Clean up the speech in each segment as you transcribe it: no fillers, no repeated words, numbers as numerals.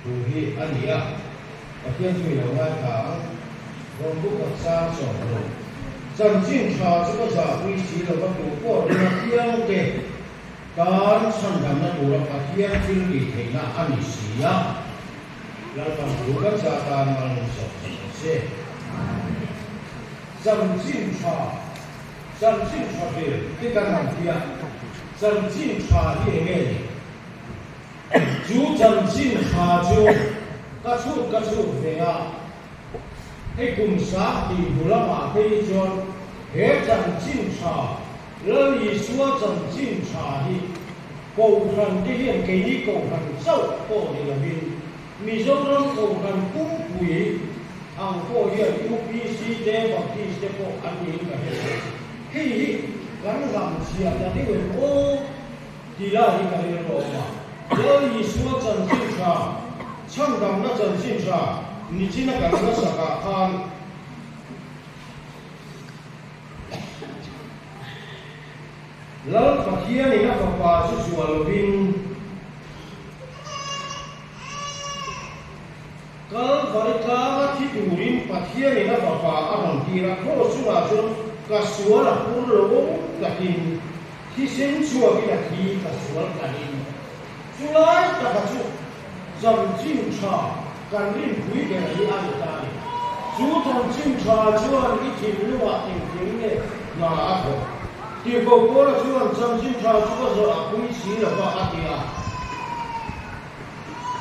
Thu hi a ni a, Pathian chu i lo ngaithla ang. Rawn buk a chang sawm lo. Chanchin tha chu ka zahpui si lo va, tu pawh ring apiangte tan chhandamna tura Pathian thil tih theihna a ni si a. Lalpan thu kan zah tan mal min sawm sak ang che. Chanchin tha, chanchin tha vel ti kan han ti a, chanchin tha hi enge ni? Chu chanchin tha chu ka chhut ka chhut ve a, hei kum sang tih hnu lamah phei hi chuan he chanchin tha, Lal Isua chanchin tha hi Kohhran te hian keini Kohhran chauh pawh ni lovin Mizoram Kohhran pumpui ang pawh hian UPC te Baptist te pawh an niin ka hre lo. Hei hi kan hlamchhiah ta deuh em aw? Ti lai hi ka rilru a awm a. Lal Isua chanchin tha, chhandamna chanchin tha nichina kan hmasakah khan Lal Pathianin a fapa chu zuah lovin Kalvari tlanga thi turin Pathianin a fapa a rawn tir a, kraws chungah chuan ka sual a pur lo takin Thisen chhuakin a thi ka sual tlahin chulai taka chu chanchin tha kan rinpui ber hi a ni ta a ni. Chu chanchin tha chuan i thinlungah engtin nge hna a thawk? Tirhkoh Paula chuan chanchin tha chu ka zawh a pui si lo va a ti a.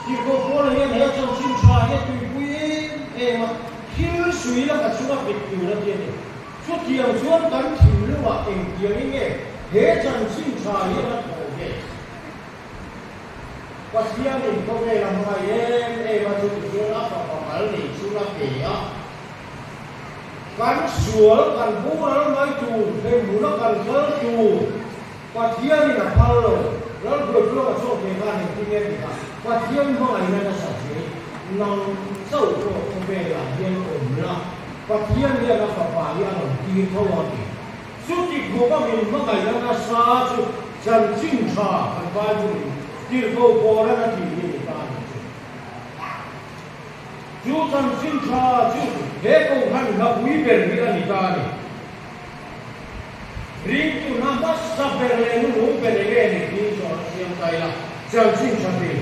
Tirhkoh Paula hian he chanchin tha hi a tuipui em em a, thil sui laka chunga pit tur a ti a ni. Chutiang chuan kan thinlungah engtiangin nge he chanchin tha hian a thawh ve? Pathianin khawvel a hmangaih em em a, chutichuan a fapa mal nei chhun a pe a. Kan sual, kan boral mai tur, hremhmun a kan kal tur Pathianin a phal lo. Lalbuaitluanga chawk ve khan engtin nge ti kha? Pathian hmangaihna nasa hle. Nang chauh pawh khawvelah hian awm la, Pathian hian a fapa hi a rawn tir tho a ti. Chuti khawpa min hmangaihna nasa chu chanchin tha kan Bible-in tirhkoh pawlan a tih hi ni ta a ni chu. Chu chanchin tha chu he Kohhran hlapui ber hi a ni ta a ni. Ringtu hna hmasa ber leh nunung ber enge ni tih zawhna siam ta ila chanchin tha bil.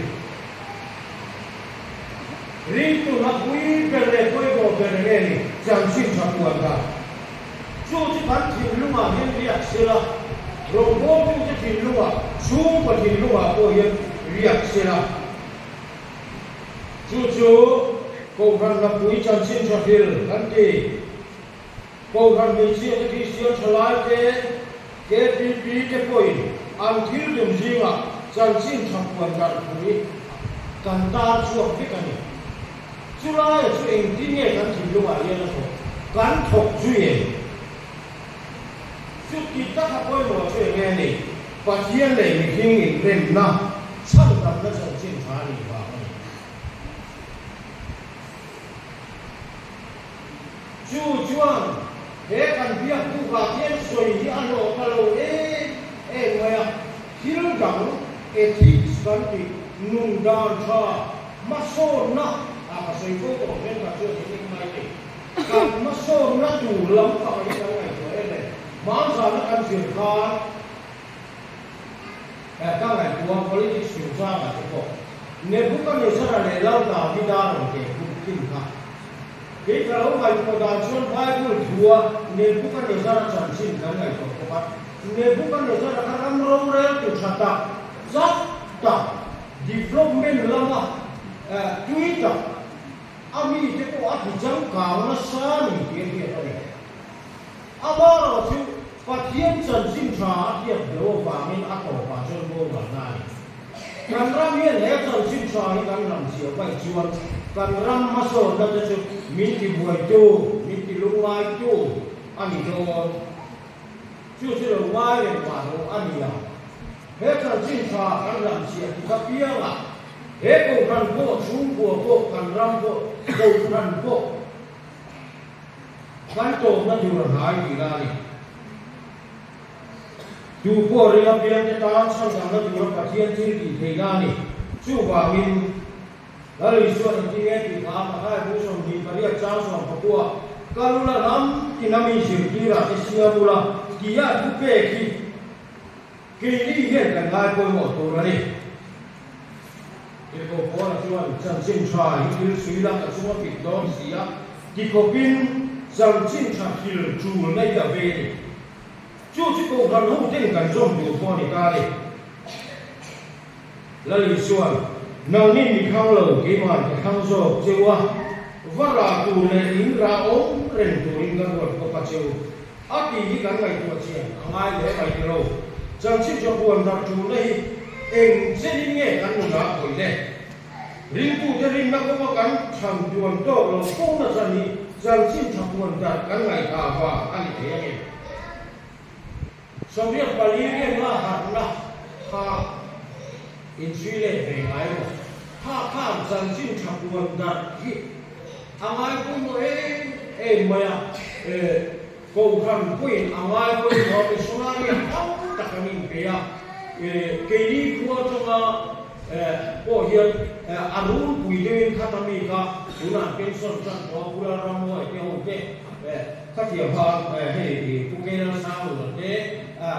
Ringtu hna pui ber leh pawimawh ber enge ni chanchin tha puan ta. Chu chu kan thinlungah hian riak sela, rawngbawltute thinlungah, chhungkaw thinlungah pawh hian riak sela. Chu chu Kohhran hlapui chanchin tha hril kan ti. Kohhran hmeichhiate Kristian thalaite, KPP, te pawhin an thil tum zingah chanchin tha puan darh thu hi kan tar chhuak vek a ni. Chulaia chu engtin nge kan thinlungah hian a thawk? Kan thawk zui em? Chuti taka pawimawh chu eng nge ni? Pathian leh mihring inremna chhandamna chanchin tha a nih vang a ni. Chu chuan he kan biak bukah hian sawi hi a hlawh ta lo em em mai a, thil dang ethics kan tih nun dan tha hmasawnna ah ka sawi fo tawh thenkhat chuan i ning mai thei. Kan hmasawnna tur lam pang hi kan ngaihtuah em em. Hmanzana kan zir khan ka ngaihtuah politics chungchangah te pawh Nebuchadnezzar-a leh Lal Davida rawn keh khum thin kha. Kei ka lo ngaihtuah dan chuan Bible thua Nebuchadnezzar-a chanchin kan ngaihtuah bawk a. Nebuchadnezzar-a kha ram roreltu tha tak, chak tak, development lama tui tak, a mite pawh a ti changkang nasa ni tih a hriat a ni. Amaherawhchu chu Pathian chanchin tha a hriat lo avangin a tawpah chuan boral na a ni. Kan ram hian he chanchin tha hi kan ram chiah paih chuan kan ram hmasawnna te chu min ti buaitu, min ti lungngaitu a ni dawn. Chu chu lo ngai reng mah lo a ni ang. He chanchin tha kan ram chiah ti kha piangah he Kohhran pawh, chhungkua pawh, kan ram pawh, Kohhran pawh, Kan tawpna tur a hnai tih la a ni. Tu pawh ring apiangte tan chhandamna tura Pathian thil tih theihna a ni. Chuvangin. Lal Isuan engtin nge tih kha Mathaia bu 28 chang 19 Kal ula ram tina mi zirtirah te siam ula tia thu pek hi keini hian kan ngai pawimawh tur a ni. Tirhkoh Paula chuan chanchin tha hi thil sui lak a chunga pit dawn si a, tikhawpin chanchin tha thil tulna hi a vei a ni. Chu chu Kohhran hoten kan zawm tur pawh a ni ta a ni. Lal Isuan, Nangnin mi thlang lo, keima'n ka thlang zawk cheu a, va rah tur leh in rah awm reng turin ka ruat bawk a cheu. A tih hi kan ngaihtuah chian a ngai hle mai ti lo. Chanchin tha puan darh tulna hi eng chenin nge kan nunah khawih le? Ringtute rinna kawnga kan chhan tuan tawk lo fo na chan hi chanchin tha puan darh kan ngaihthah vang a ni thei angem? 84 riatna harhna kha inchhui let ve ngai maw? Kha khan chanchin tha puan darh hi a ngai pawimawh em em mai a, Kohhran pawhin a ngai pawimawh a, missionary a tam tak an inpe a, keini khua atanga pawh hian a runpui deuhin khat ami kha tunah an pension tan tawh a, Pula Rammuai te ho te. Khatiang khan hei i Pu Keilal Sangluna te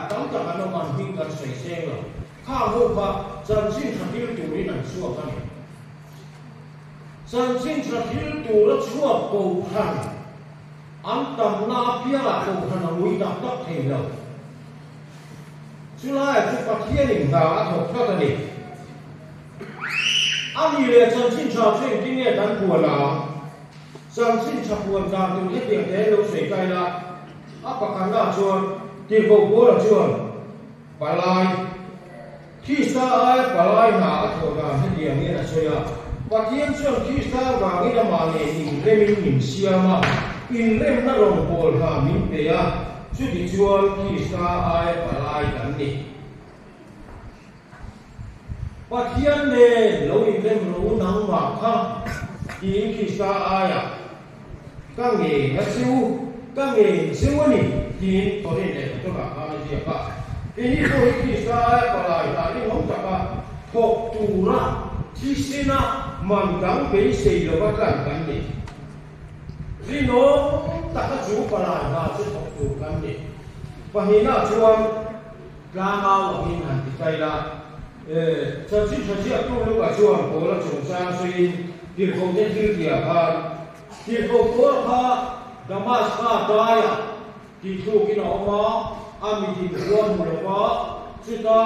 tam tak an awm an hming kan sawi seng lo. Khang ho kha chanchin tha thil turin an chhuak a ni. Chanchin tha thil tura chhuak kohhran an tamna apiangah kohhran a ngui tak tak thei lo. Chulaiah chu Pathianin hna a thawk tlat a ni. A ni leh chanchin tha chu engtin nge kan puan ang? Chanchin tha puan dan tur hetiang te lo sawi kai la, a pakhatna chuan Tirhkoh Paula chuan palai, Krista aia palai hna a thawh dan hetiang hian a sawi a, Pathian chuan Krista avangin amah nen inremin min siam a, inremna rawngbâwl hna min pe a, chutichuan Krista aia palai kan ni. Pathian nen lo inrem ro nangmah kha tiin Krista aiah ka ngen a che u, ka ngen che u a ni tiin Korin lehkha tawrah khan a ziak a. Keini pawh hi Krista aia palai hna rinawm taka thawk tura thisena man dang beisei lova tlan kan ni. Rinawm taka chu palai hna chu thawk tur kan ni. Pahnihna chuan. Tlangau angin han ti ta ila, Chanchin tha ziaktu Luka chuan Paula chungchang sawiin tirhkohte thil tihah khan, Tirhkoh Paul kha Damaska daiah tihtlukin a awm a, a mitin khua hmu lo va, chuta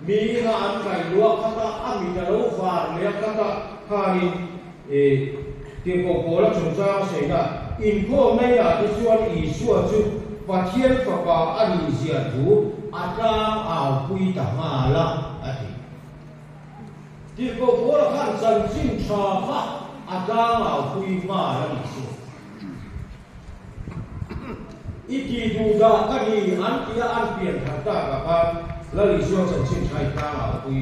mi ina an kaih luah khat a, a mit a lo var leh a khat a, khanin Tirhkoh Paula chungchang sawina inkhawmna inah te chuan Isua chu Pathian Fapa a nih zia thu a tlang aupui ta nghal a, a ti. Tirhkoh Paula khan chanchin tha kha a tlang aupui nghal a nih chu. I tih duh dah ka ni an tia an pian thar takah khan Lal Isua chanchin tha i tlang aupui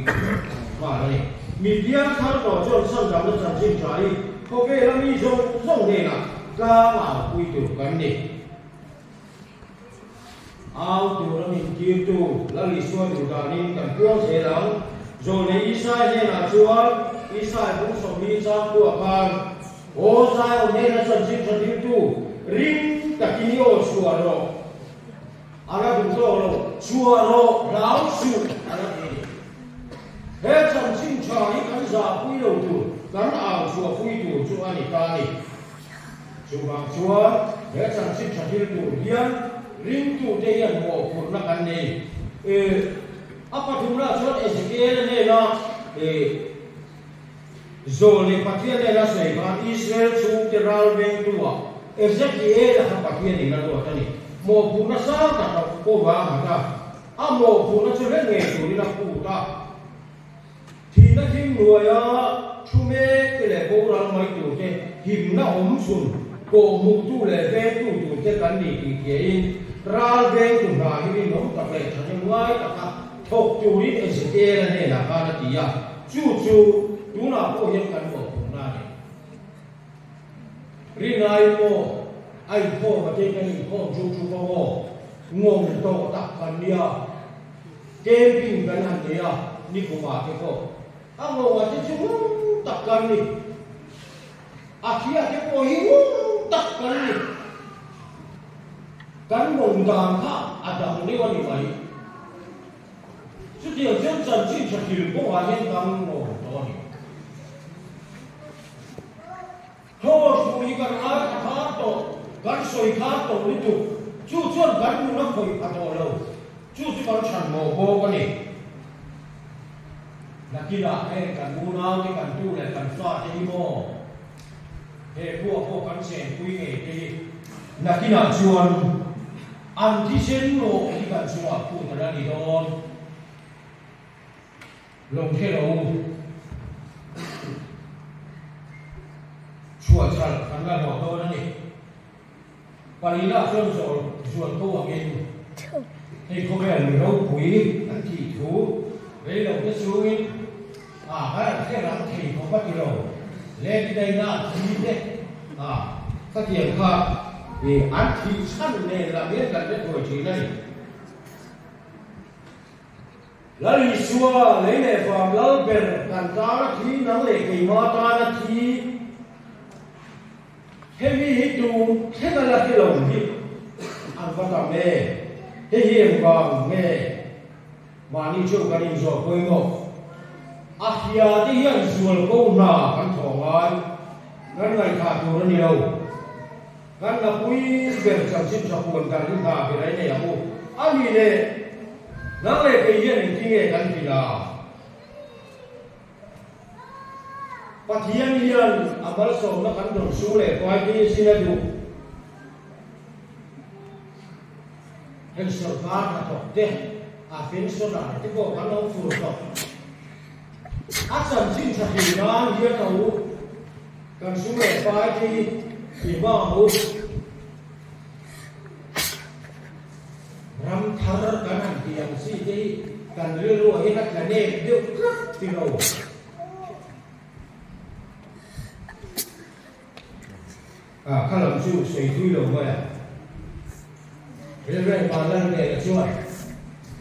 nghal a ni. Mi piang thar tawh chuan Sandamna chanchin tha hi khawvela mi zawng zawng hnenah tlang aupui tur kan ni. Au tura min tirtu Lal Isua duh danin kan puang zel ang. Zawlnei Isai hnenah chuan Isai bung 40 changtuah khan, Aw Zion hnena chanchin tha tirtu, ring takin i aw chhuah rawh. A la duh tawk lo, chhuah rawh, hlau suh, a la ti a ni. He chanchin tha hi kan zahpui lo tur, kan au chhuahpui tur chu a ni ta a ni. Chuvang chuan he chanchin tha thil tur hian ringtute hian mawhphurhna kan nei. A pathumna chuan Ezekiel-a hnena Zawl leh Pathian hnena sawi khan Israel chhungte ral vengtu-ah Ezekiel-a kha Pathianin a ruat a ni. Mawhphurhna sang tak a pawh a nghat a, a mawhphurhna chu hre ngei turin a phut a. Thihna thim hnuaia thu mek te leh boral mai tur te, himna awm chhun, kawhhmuhtu leh vengtu tur te kan ni tih thiahin ral vengtu hna hi rinawm tak leh thahnem ngai taka thawk turin Ezekiel-a hnenah khan a ti a, chu chu tunah pawh hian kan mawhphurhna a ni. Rinai maw a inkhawm a te kan inkhawm chu chu ka maw ngawng tawh tak kan nia. Camping kan han nei a, nikumah te pawh. A ngawnga te chu ngun tak kan ni. A thia te pawh hi ngun tak kan ni. Kan mawng dan kha a dang deuh a ni mai. Chutiang chuan chanchin tha thil kawngah hian kan ngawng tawh a ni. Kraws hmuh hi kan ngai a khar tawh, kan sawi khar tawh lutuk. Chu chuan kan nun a khawih pha tawh lo. Chu chu kan chhan mawh bawk a ni. Nakinah heng kan unaute, kan tu leh kan fate hi maw he khua pawh kan chenpui ngei te hi nakinah chuan an thisen mawh hi kan chungah phut a la ni dawn. Lo hre lo u. Chhuah chal kan la hlawh dawn a ni. Palina chuan zawl zual ko angin hei khawvel mi ropui an tih thu rei lo te chungin a kan an hre rang thei khawp a ti lo. Lady Diana thi te a khatiang kha an thih chhan nen lam hian kan hre thuai thin a ni. Lal Isua, lei leh vam lal ber kan tana thi, nang leh keima tana thi, hemi hi tu thleng a la hre lo hi an va tam e, hei hi engvang nge mahni theuh kan inzawh pawimawh? A hria te hian zual ko hna kan thawh ngai, kan ngaihthah tur a ni lo. Kan napui ber chanchin tha puan dan hi hna ber a inei ang u. A nih leh nang leh kei hian engtin nge kan ti la? Pathian hian a malsawmna kan dawn sung leh fai te hi sin a duh. Heng sawrkar hnathawk te, a pensioner te pawh kan lo fur tawh. A chanchin tha thei nan hian a u kan sum leh pai te hi i hma ang u. Ram thar kan han tih ang chi te hi kan rilruah hian a tla nep deuh tlat ti lo. A kha lam chu sawi thui lo mai a. Rilreng pa Lalvela chuan,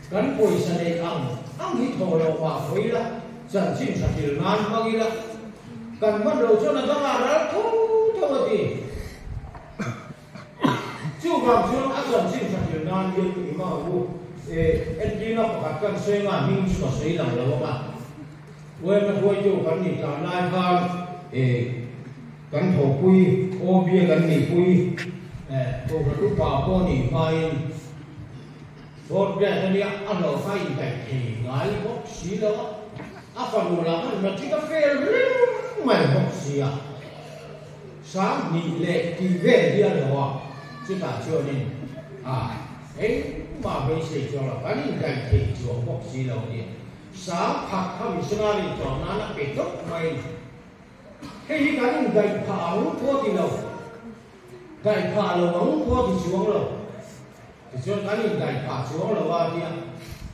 Kan pawisa neih ang ang hi thaw lo mah hawi la, chanchin tha thil nan hmang ila, kan hman lo chuan a dangah ral tho tho a ti. Chuvang chuan a chanchin tha thil nan hian i hmang ang u. E, entirna pakhat kan sawi anga hming chu ka sawi lang lo ang a. Uaima hruaitu kan nih tlan lai khan e, Kan thawhpui, aw bia kan nihpui, Kohhran upa pawh nih hmain Fourth grade a nia, a hlawh kha indaih thei ngai bawk si lo a, a fanu lah khan matric a fail reng mai bawk si a, Sanghnih leh tih vel hi a lo a, chutah chuanin a engmah beisei chuang lo, kan indaih thei chuang bawk si lo a nia, Sangkhat kha missionary chuang nan a pe tawp mai. Hei hi kan indaih phah ang pawh ti lo, daih phah lo ang pawh ti chuang lo. Tichuan kan indaih phah chuang lo a tia,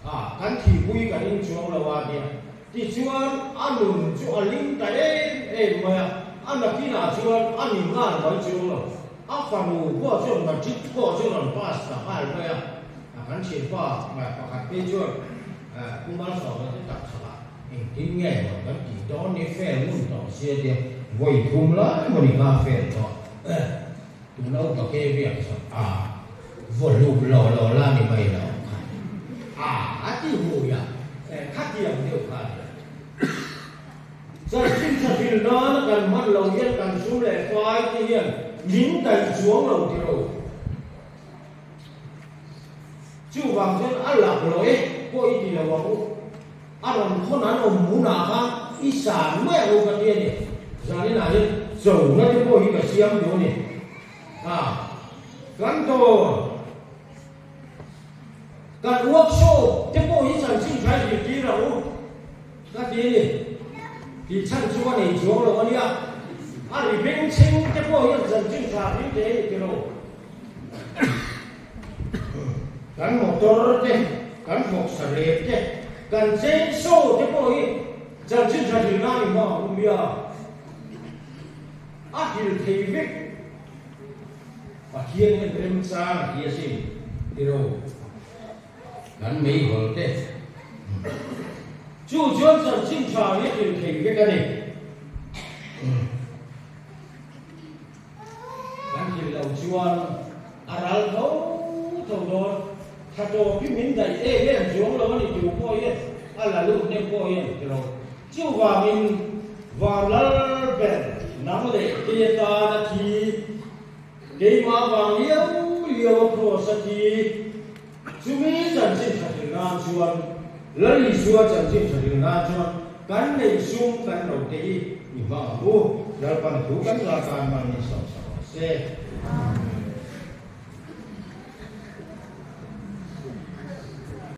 a kan thihpui kan in chuang lo a tia. Tichuan a nun chu a lim ta em em mai a, a nakinah chuan a ni nghal mai chuang lo. A fanu pawh chuan matric pawh chu rawn pass ta nghal mai a, a kan thianpa pakhat phei chuan Pu Malsawma te tak chhakah Engtin nge maw kan tih dawn ni fail ngun tawh sia tia vawi thum lai maw ni kha fail tawh tuna upa ke biak chuan a vaw hlum law law la ni mai lo kha a a ti hui a khatiang deuh kha a ni. Chanchin tha hril nana kan hman lo hian kan sum leh fai te hian min daih chuang lo tiro. Chuvang chuan a laklawh e pawh i ti lo ang u. A rawn khawn an awm hmunah khan i san mai ang u ka ti a ni. Zaninah hian chona te pawh hi ka siam duh a ni. A, kan dawr, kan workshop te pawh hi chanchin tha i zirtir ang u ka ti a ni. Tih chhan chu ka nei chuang lo a nia. A ri bengchheng te pawh hian chanchin tha hlim thei a ni ti lo. Kan motor te, kan vawksa rep te, kan chainsaw te pawh hi chanchin tha hrilh nan i hma ang u mia. A hrilh thei vek. Pathian hian remchang a ti asin tiraw? Kan meihawl te. Chu chuan chanchin tha hi a hril thei vek a ni. Kan hril loh chuan a ral tho tho dawn. Tha tawp hi min daih em em chuang lo a ni tu pawh hian a la lut nem pawh hian ti lo. Chuvangin van lal ber nang leh kei atan a thi, keimah vang liau liau a kraws a thi. Chumi chanchin tha hril nan chuan, Lal Isua chanchin tha hril nan chuan kan neih sum kan ro te hi i hmang ang u. Lalpan thu kan zar tan man min sawmsak rawh se.